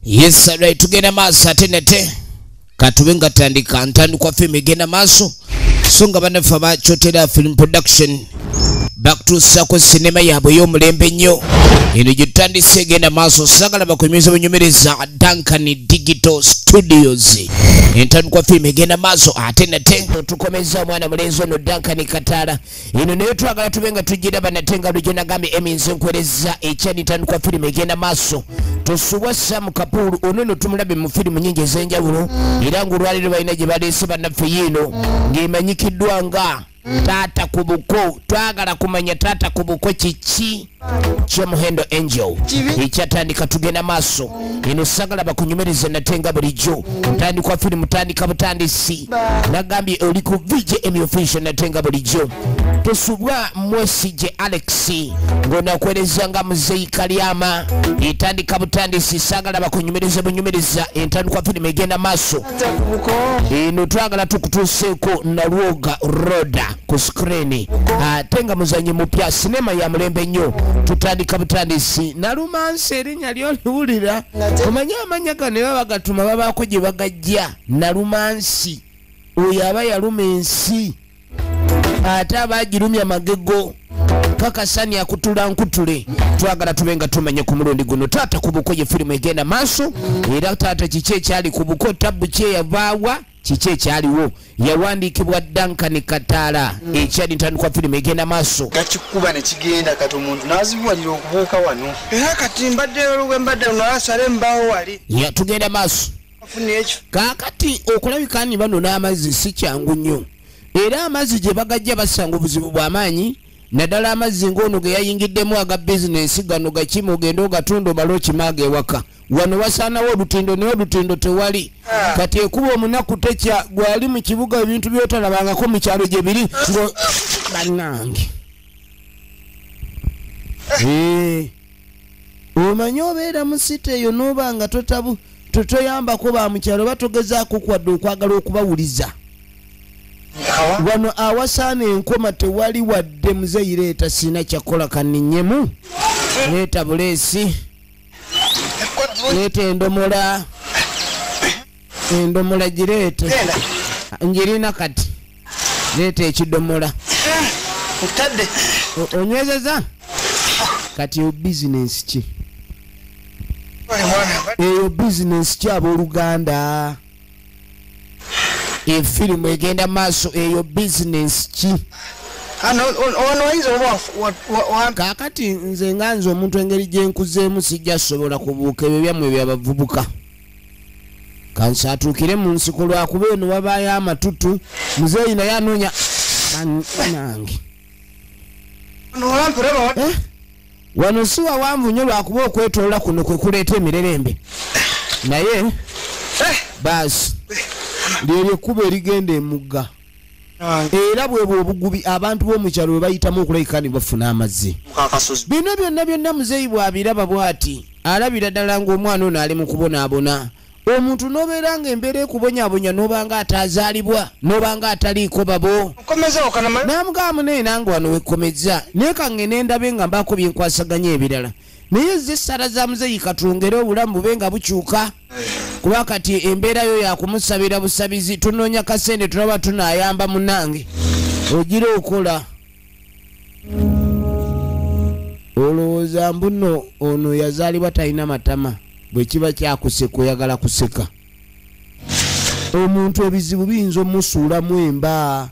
Yes, right, tugenda maaso ate nate katube nga tandika ntandikwa firimu egenda maaso. So nga bannaffe abakyotera film production bakutuusaako sinema yaabwe ey'omulembe ennyo eno gye tutandise egenda maaso. Saagala bakunyumiza bunyumiriza Duncan Digital Studios. Entandikwa firimu egenda maaso ate nate tukomeza omwana mulenzi ono Duncan Kataala. Eno naye twagala tube nga tugiraba nate nga lujjo nagambye eminze nkwereza ekyani ntandikwa firimu egenda maaso. Tosubwa Sam Kapoor ono nno tumulabe mu firimu nyingi ez'enjawulo era ng'olwaleero balina gye baleese bannaffe yiino ng'emanyikiddwa nga Taata ku Buko. Twagala kumanya Taata ku Buko kiki ky'omuhendo Angel ekyatandika tugenda maaso. Eno sagala bakunyumirize nate nga bulijjo ntandikwa firimu tandika butandisi. Nagambye oli ku VJM Official nate nga bulijjo. Tosubwa Mwesije Alex ng'onakwereza nga Muzeeyi Kalyama etandika butandisi. Sagala bakunyumirize bunyumiriza entandikwa firimu egenda maaso. Eno twagala tukutuuseeko Nalwoga Roda ku screen ate nga muzanyi mupya sinema ya mulembe nnyo. Tutandika butandisi. Nalumansi erinnya lyoliwulira omanye amanya gano baba bagatuma babaako gye bagajja. Nalumansi oyo aba yaluma ensi ate aba agirumya magego kakasani akutula nkutule. Twagala tube nga tumanye ku mulundi guno Taata ku Buko ye firimu egenda maaso. Era taata kiki ekyali ku buko, tabbu ki eyavaawa, kiki ekyaliwo. Yawandiikibwa Duncan Kataala ekyali ntandikwa firimu egenda maaso. Gakikuba ne kigenda kati omuntu n'azibuwalira okubuuka wano. Era kati mbadde olugwe mbadde naasala embaawo wali. Ya tugenda maaso. Kaakati okulabika ni bano n'amazzi si kyangu nnyo. Era amazzi gye bagajja basanga obuzibu bw'amaanyi naddala amazzi ng'ono ge yayingiddemu aga bizinensi gano gakima ogenda ogatunda omale okimaaga ewaka. Wano wasaanawo olutindo naye olutindo tewali. Kati ekuba omunaku tekya gwali mu kibuga ebintu by'otalabangako mu kyalo gye biri ngo bannange. Omanyi obeera mu site eyo n'oba nga totoyambako ba mu kyalo batogezaako kwadde okwagala okubawuliza. Wano awasaana enkoma tewali wadde. Muzeeyi leeta sina kyakola kanninyemu. Leeta buleesi, leeta endomola, endomola gireete njirina kati. Leeta ekidomola onywezeza kati. Eyo bizinensi ki? Eyo bizinensi ki abooluganda? Efirimu egenda maaso. Eyo bizinensi ki? Kaakati nze nga nze omuntu engeri gye nkuzeemu sijja sobola kubuuka ebyo byammwe byabavubuka. Kansaatuukire mu nsiko lwakuba eno wabaayo amatutu. Muzeeyi naye anoonya bannange. Wano si wawanvu nnyo lwakuba okwetoola kuno kwe kuleeta emirerembe. Naye baasi lyeryo ekkubo erigenda emugga. Era bwe obugubi abantu b'omukyalo bwe bayitamu okulabika ne bafuna amazzi. Bino byonna byonna muzeeyi bw'abiraba bw'ati alabira ddala ng'omwana ono ali mu kubonaabona. Omuntu n'obeera ng'embeera ekubonyaabonya n'oba nga atazaalibwa n'oba nga ataliiko babo. N'amugamba munne nange wano wekkomezza naye kange ne ndabe nga mbaako bye nkwasaganya ebirala. Naye zo essala za muzeeyi katwongere obulamu bube nga bukyuka kuba kati embeera yo yakumusabira busabizi. Tunoonya kasente tulaba tunaayamba munnange ogira okola. Olowooza mbuno ono yazaalibwa talina matama. Bwe kiba kyakuseka oyagala kuseka. Omuntu ebizibu biyinza omusuulamu emba.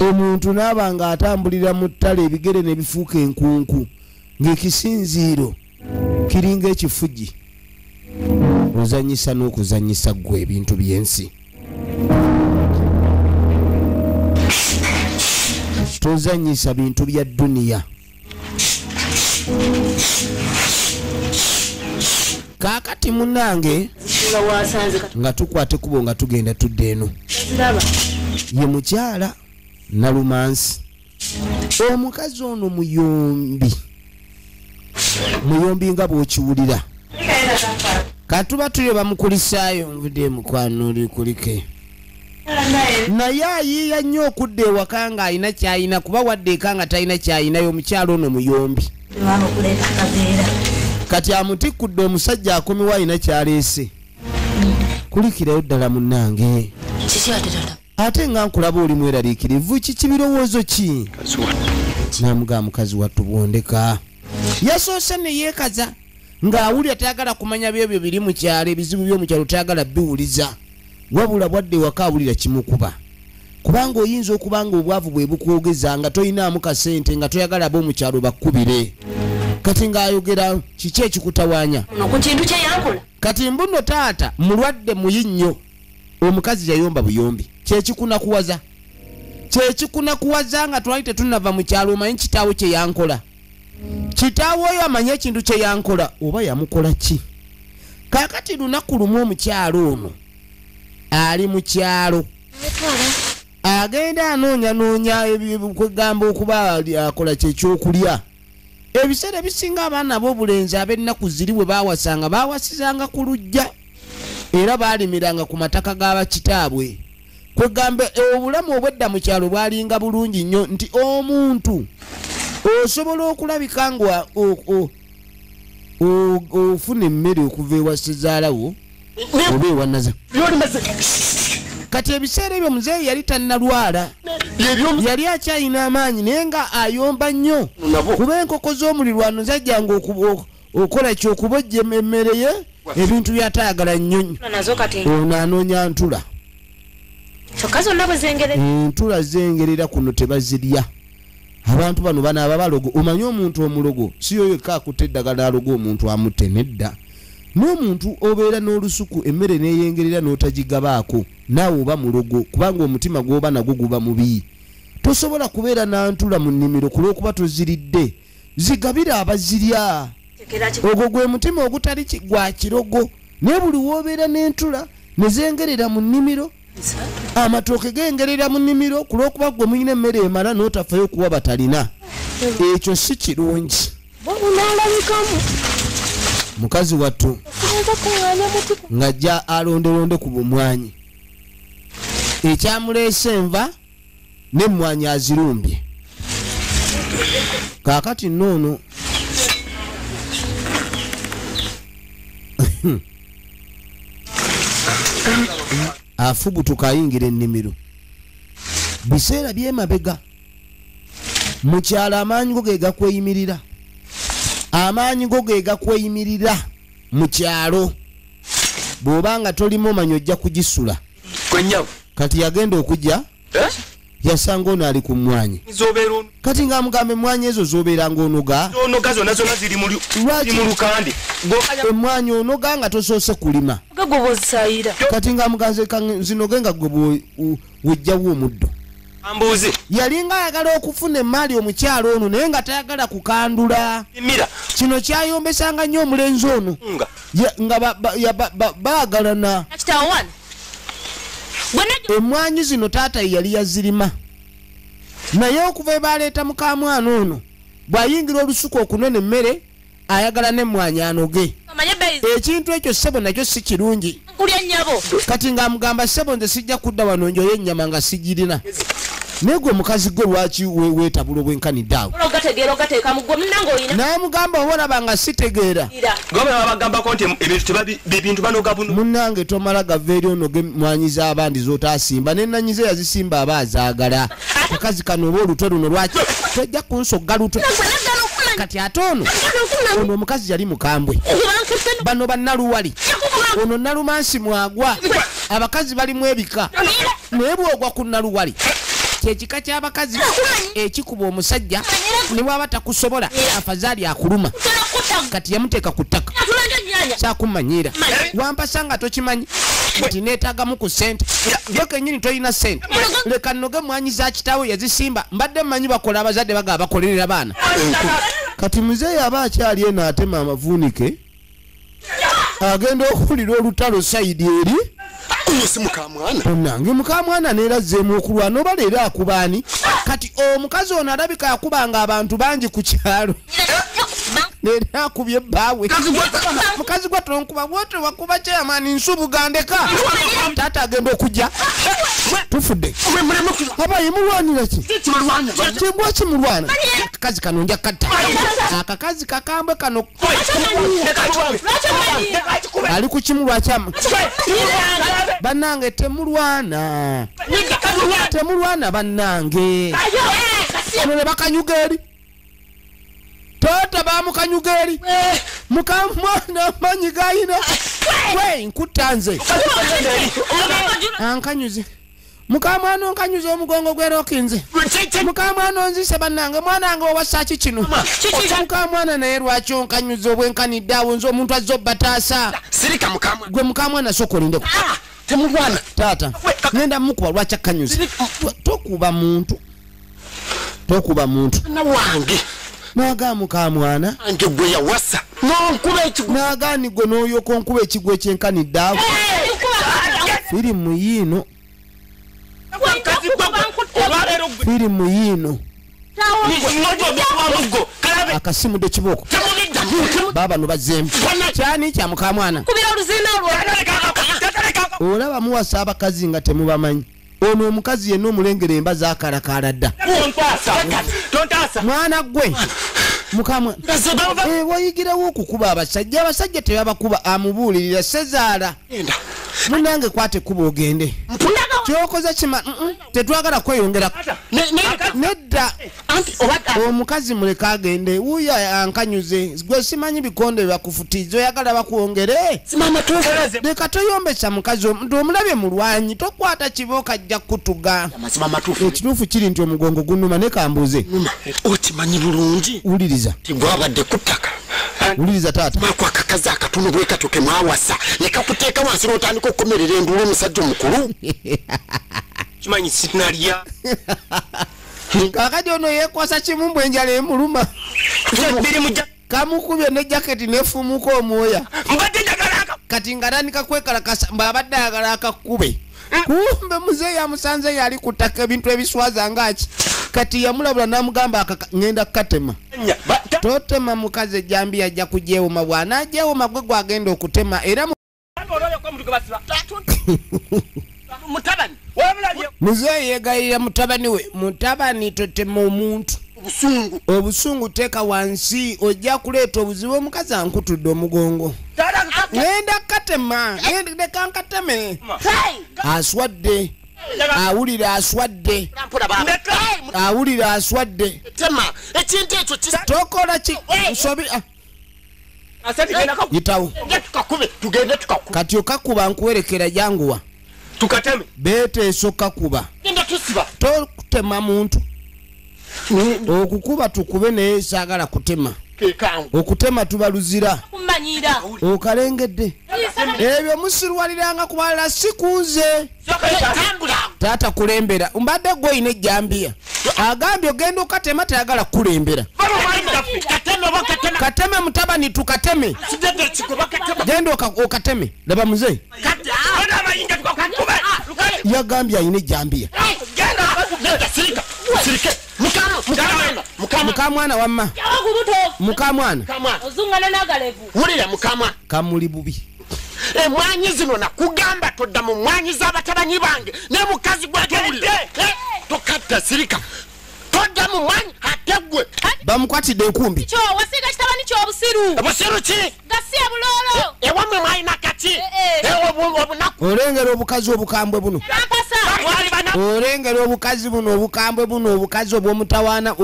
Omuntu n'aba ng'atambulira mu ttale ebigere ne bifuuka enkunku ng'ekisinziiro kiringa ekifugi. Ozannyisa n'okuzannyisa ggwe ebintu by'ensi. Tozannyisa bintu bya dduniya. Kaakati munnange nga tukwata ekkubo nga tugenda tudda eno. Ye mukyala Nalumansi. Omukazi ono muyombi. Muyombi nga bw'okiwulira. Katuba tuli bamukulisaayo nvudde mukwano oli kulike. Naye ayiiya nnyo okudda ewaka ng'alina ky'alina kuba wadde eka nga talina ky'alinayo. Omukyala ono muyombi. Kati amutikkudde omusajja akomewo alina kyaleese. Kulikirayo ddala munnange. Ate nga nkulaba oli mweraliikirivu, kiki birowoozo ki? Namugamba mukazi wattu bwondeka. Yasoose ne yeekaza ng'awulira tayagala kumanya byebyo biri mu kyalo, ebizibu by'omu kyalo tayagala biwuliza. Wabula bwadde waka awulira kimukuba. Kubanga oyinza okuba nga obwavu bwe bukwogeza nga toyinaamu kasente nga toyagala ab'omu kyalo bakkubire. Kati ng'ayogera kiki ekikutawaanya? Kati mbuno taata mulwadde muyi nnyo. Omukazi yayomba buyombi. Kyekikunakuwaza. Kyekikunakuwaza nga twali tetunnava mu kyalo omanyi kitaawo kye yankola. Kitaawo oyo amanyi ekintu kye yankola oba yamukola ki? Kaakati lunaku lumu omukyalo ono ali mu kyalo. Agenda anoonyanoonya kwegamba okuba akola kyekyokulya. Ebiseera ebisinga abaana ab'obulenzi ab'ennaku ziri bwe baawasanga baawasizanga ku luggya era baalimiranga ku mataka g'abakitaabwe. Kwegamba obulamu obwedda mu kyalo bwalinga bulungi nnyo nti omuntu osobola okulabika nga ofuna emmere okuva ewa ssezaalawo oba ewa nnaza. Kati ebiseera ebyo muzeeyi yali tannalwala, yali akyalina amaanyi naye nga ayomba nnyo kuba enkoko z'omulirwano zajjanga okukola kyokubojja emmere ye ebintu byatayagala nnyo. Ono anoonya ntula. Entula zengerera kuno tebazirya. Abantu bano banaaba balogo. Omanyi omuntu omulogo si yoyo yekka akutte eddagala alogo omuntu amutte, nedda. N'omuntu obeera n'olusuku emmere n'eyengerera n'otagigabaako naawe oba mulogo kubanga omutima gw'oba nagwo guba mubi. Tosobola kubeera n'antula mu nnimiro ku lw'okuba toziridde. Zigabira abazirya. Ogwo gwe mutima ogutali gwa kirogo. Naye buli w'obeera n'entula ne zengerera mu nnimiro, amatooke gengerera mu nnimiro ku lw'okuba gwe mulina emmere emala n'otafayo kuwa batalina. Ekyo si kirungi. Mukazi wattu ng'ajja alondelonde ku bumwanyi. Ekyamuleese enva n'emmwanyi azirumbye. Kaakati nno ono afubutuka ayingira ennimiro. Biseera by'emabega mu kyalo amaanyi go ge gakweyimirira. Amaanyi go ge gakweyimirira mu kyalo. Bw'oba nga tolimu omanyi ojja kugisula. Kati yagenda okujja yasanga ono ali ku mmwanyi. Kati ng'amugamba emmwanyi ezo z'obeera ng'onoga. Emmwanyi onoga nga tosoose kulima. Kati ng'amugamba nzinoge nga gwe wejjawo omuddo. Yalinga ayagala okufuna emaali omukyalo ono naye nga tayagala kukandula. Kino kyayombesanga nnyo omulenzi ono nga baagalana. Emmwanyi zino taata ye yali yazirima. Naye okuva ebaleeta mukamwana ono bw'ayingira olusuku okunona emmere ayagala n'emmwanyi anoge. Ekintu ekyo ssebo nakyo si kirungi. Kati ng'amugamba ssebo nze sijja kudda wano njoye ennyama nga sigirina. Naye gwe mukazi gwe lwaki weetabula obwenkanidde awo? N'amugamba oba olaba nga sitegeera. Munnange tomala gava eri onoge emmwanyi z'abandi z'otaasimba n'ennanyi ze yazisimba aba azaagala. Akazi kano oba olutwe luno lwaki tojja kunsogga lutwe. Kati ate ono ono omukazi yali mukambwe. Bano bannaluwali. Ono Nalumansi mwagwa. Abakazi balimu ebika. Naye bw'ogwa ku Naluwali kyekika ky'abakazi ekikuba omusajja ne bw'aba takusobola afazaali akuluma. Kati yamuteeka ku ttaka. Kyakumanyiira. Wampasa nga tokimanyi nti neetaagamu ku ssente. Gwe kennyini tolina ssente. Leka nnoge emmwanyi za kitaawe yazisimba. Mbadde mmanyi bakola abazadde bagaba bakolerera baana. Kati muzeeyi aba akyali eno atema amavuunike agenda okuwulira olutalo sayidi eri. Nange mukamwana neera azzeemu okulwana oba leero akuba ani? Kati omukazi ono alabika akubanga abantu bangi ku kyalo. Nera akubye bbaawe. Mukazi gwa tonkuba bw'otyo wakuba chairman Nsubuga ndeka. Taata agenda okujja. Tufudde. Abaye mulwanira ki? Kimbwa kimulwana. Akakazi kano nja katta. Akakazi kakambwe kano. Ali ku kimulwa kyama. Bannange temulwana. Temulwana bannange. Ono ne bakanyuga eri. Taata bamukanyuga eri. Mukamwana amanyi gayina. We nkuttanze. Ankanyuze. Mukamwana onkanyuze omugongo gwerokinze. Mukamwana onzise bannange mwana owasa ki kino. Mukamwana naye lwaki onkanyuze obwenkanidde awo nze omuntu azze obbataasa. Sirika mukamwana. Gwe mukamwana sooka olindeko. Temulwana. Taata ngenda mukuba lwaki akkanyuze. Tokuba muntu. Tokuba muntu. Na wange. Naga mukamwana. Ange gwe yawasa. N'onkuba ekigwo. Naga ni gwe n'oyoka onkuba ekigwo ekyenkanidde awo. Firimu yiino. Firimu yiino. Akasimudde kibooko. Baaba no bazzeemu. Kyani kya mukamwana. Olaba muwasa abakazi nga temubamanyi. Ono omukazi yenna omulengera emba zaakalakaala dda. Mwana gwe mukamwana. Wayigirawo okukuba abasajja. Abasajja tebabakuba amubuulirira sezaala. Munnange kwata ekkubo ogende. Kyokoze kima tetwagala kweyongera. Nedda omukazi muleke agende. Wuuyo ankanyuze. Gwe simanyi bikonde bakufutiza oyagala bakwongere. Leka toyombesa mukazi omuntu omulabye mulwanyi tokwata kibooko ajja kutuga. Ekituufu kiri nti omugongo gunnuma ne kambuuze. Okimanyi bulungi. Wuliriza. Tigwabadde ku ttaka. Wuliriza taata. Mwako akakazi akatono bwe katyo ke mwawasa. Ne kakuteeka wansi n'otandika okukomerera enduulu omusajja omukulu. Kimanyi sinalya. Kaakati ono yeekwasa kimu mbwe enjala emuluma. Kamukubye ne jaketi n'efumuuka omwoya. Kati ng'atandika kwekalakasa mbu abadde ayagala akakube. Kumbe muzeeyi amusanze yali ku ttaka ebintu ebiswaza ngaki. Kati yamulabula n'amugamba ngenda kukatema. Totema mukazi ejjambiya ajja kugyewoma bw'anaagyewoma gwe gwagenda okutema era muzeeyi yeegayirira mutabani we. Mutabani totema omuntu. Obusungu teeka wansi ojja kuleeta obuzibu omukazi ankutudde omugongo. Ngenda kukatema, leka nkateme. Aswadde. Awulira aswadde. Awulira aswadde. Tokola ki nsobi. Yitawo. Kati okakuba nkuwerekera janguwa. Beeteesa okakuba. Totema muntu. Okukuba tukube naye saagala kutema. Okutema tuba luzira. Okalengedde. Ebyo musirwaliranga kubalala si kunze. Taata kulembera. Mbadde gwe oyina ejjambiya. Agambye ogenda okatema tayagala kukulembera. Kateme mutabani tukateme. Genda okateme. Laba muzeeyi. Yagambye ayina ejjambiya. Mukamwana wamma. Mukamwana. Kamuli bubi. Emwanyi zino nakugamba todda mu mwanyi z'abatabanyi bange ne mukazi gwatowulira. Tokatta sirika. Todda mu mwanyi ate gwe. Bamukwatidde enkumbi. Kyo wasiga kitabani ky'obusiru. Obusiru ki? Gasiya buloolo. Ewammwe mwalina kati. Obunaku. Olengera obukazi obukambwe buno. Olengera obukazi buno obukambwe buno obukazi obw'omutawaana.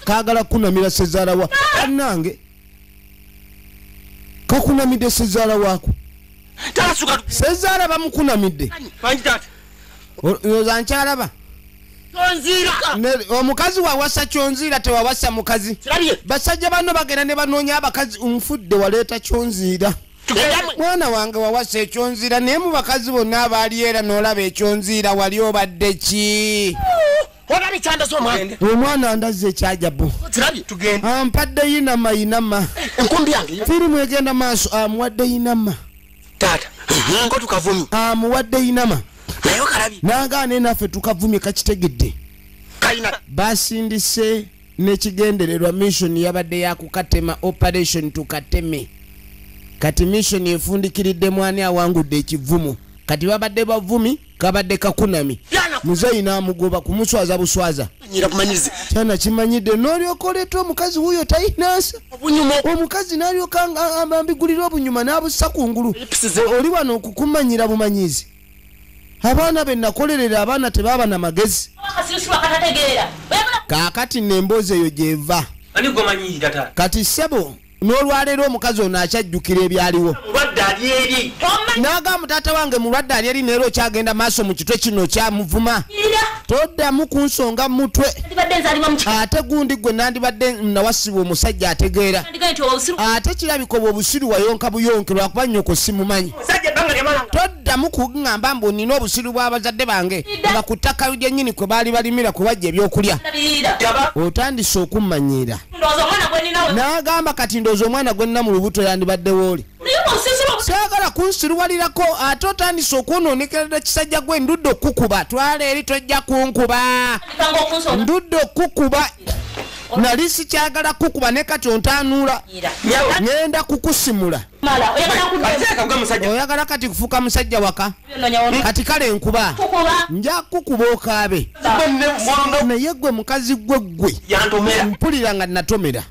Kaagala kunamira sezaala wa. Bannange. Kakunamidde sezaala waako. Sezaala bamukunamidde. Oza nkyalaba. Omukazi wawasa kyonziira tewawasa mukazi. Basajja banno bagenda ne banoonya abakazi nfudde waleeta kyonziira. Mwana wange wawasa ekyonziira naye mu bakazi bonna abaali era n'olaba ekyonziira wali obadde ki? Omwana andazze ekyajabu. Ampadde yinama yinama. Firimu egenda maaso amuwadde yinama. Amuwadde yinama. Nagaane naffe tukavumye kakitegedde. Basindise N'ekigendererwa mission yabadde yakukatema, operation tukateme. Kati mission efundikiridde mwani awangudde ekivumo. Kati babadde bavumi kabadde kakunami. Muzeeyi n'amugoba kumuswaza buswaza. Kyana kimanyidde n'olyoka oleeta omukazi wuuyo tayinansa. Omukazi n'alyoka ambigulira obunyuma n'abussa kungulu. Oli wano okukumanyira bumanyizi. Abaana be nakolerera abaana tebaaba na magezi. Kaakati n'emboozi eyo gy'eva. Kati ssebo n'olwaleero omukazi ono akyajjukira ebyaliwo. N'agamba taata wange mulwadde ali eri neera okyagenda maaso mu kitwe kino kyamuvuma. Toddamu kunsonga mu mutwe. Ate gundi gwe nandibadde nawasibwa omusajja ategeera. Ate kirabika obwo obusiru wayonka buyonke lwakuba nnyoko simumanyi. Toddamu kuŋŋamba mbu nnina obusiru bw'abazadde bange nga ku ttaka lyennyini kwe baali balimira kwe bajja ebyokulya. Otandise okummanyiira. N'agamba kati ndowooza omwana gwe nnina mu lubuto yandibaddewo oli. Saagala kunsiruwalirako ate otandise okwonoonekera kisajja gwe ndudde okukuba. Twala eri tojja kunkuba. Ndudde okukuba. Nali sikyagala kukuba ne kati ontaanuula. Ngenda kukusimula. Oyagala kati kufuuka musajja waka. Kati kale nkuba. Nja kukuba okaabe. Naye gwe mukazi gwe gwe. Mpulira nga natomera.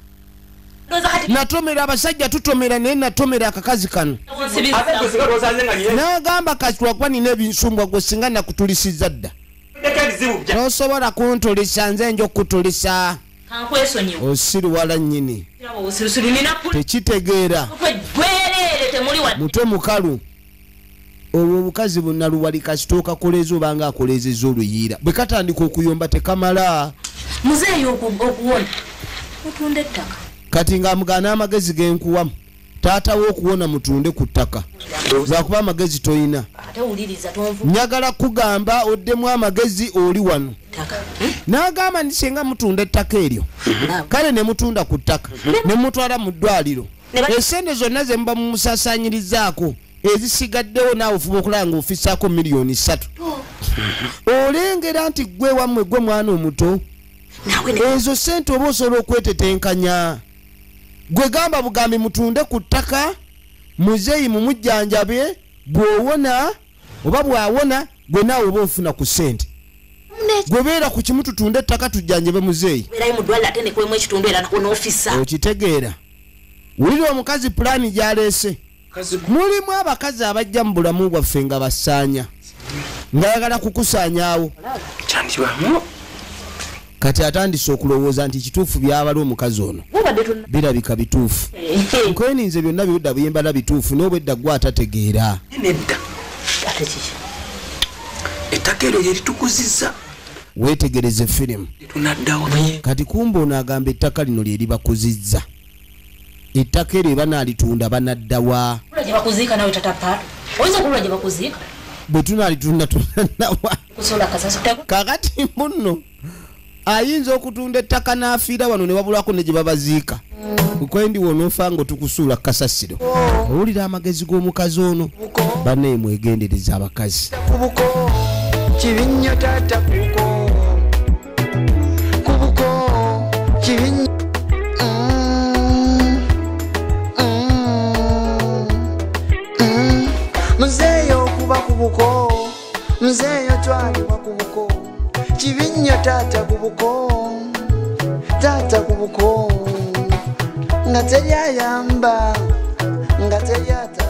Natomera abasajja tutomera naye natomera akakazi kano. N'agamba kati lwakuba nina ebinsumbwa gwe singa nakutulisiza dda. Tosobola kuntulisa nze nja okukutulisa. Osiruwala nnyini. Tekitegeera. Mutwe mukalu. Olwo obukazi bunnaluwali kasita okakoleeza obanga akoleezezza oluyiira. Bwe katandika okuyomba tekamala. Muzeeyi okuwona. Mutunda ettaka. Kati ng'amugaana amagezi genkuwamu. Taata we okuwona mutunde ku ttaka. Lwakuba amagezi toyina. Njagala kugamba oddemu amagezi oli wano. N'agamba nti singa mutunda ettaka eryo. Kale ne mutunda ku ttaka. Ne mutwala mu ddwaliro. Essente zonna ze muba mumusaasaanyirizaako ezisigaddewo naawe ofuba okulaba ng'ofissaako miliyoni 3. Olengera nti ggwe wammwe gwe mwana omuto. Ezo ssente oba osobola okwetetenkanya. Gwe gamba bugambi mutunde ku ttaka, muzeeyi mumujjanjabe, bw'owona oba bw'awona gwe naawe oba ofuna ku ssente. Gwe beera ku kimu tutunde ettaka tujjanjabe muzeeyi. Okitegeera. Wulira omukazi pulaani gy'aleese. Mulimu abakazi abajja mu bulamu bwaffe nga basaanya. Ng'ayagala kukusaanyaawo. Kati atandise okulowooza nti kituufu byabala omukazi ono birabika bituufu. Nkweninze byonna byodda buyembala bituufu n'obwedda gwe atategeera. Nedda. Ettaka eryo lye litukuzizza. Weetegereze firimu. Kati kumbe ono agamba ettaka lino lye libakuzizza. Ettaka eryo banaalitunda banaddawa. Bwe tunaalitunda tunaddawa. Kakati munno ayinza okutunda ettaka n'afiira wano ne wabulwako ne gye babaziika. Nkwendi wonoofa ng'otukusuula kasasiro. Owulira amagezi g'omukazi ono. Bannaye mwegendereza abakazi. Kibinnyo taata kubuko. Kubuko kibinnyo. Muzeeyo okuba kubuko. Muzeeyo twalibwa kubuko. Kibinnyo taata kubuko. Taata kubuko. Nga teri ayamba. Nga teri ata.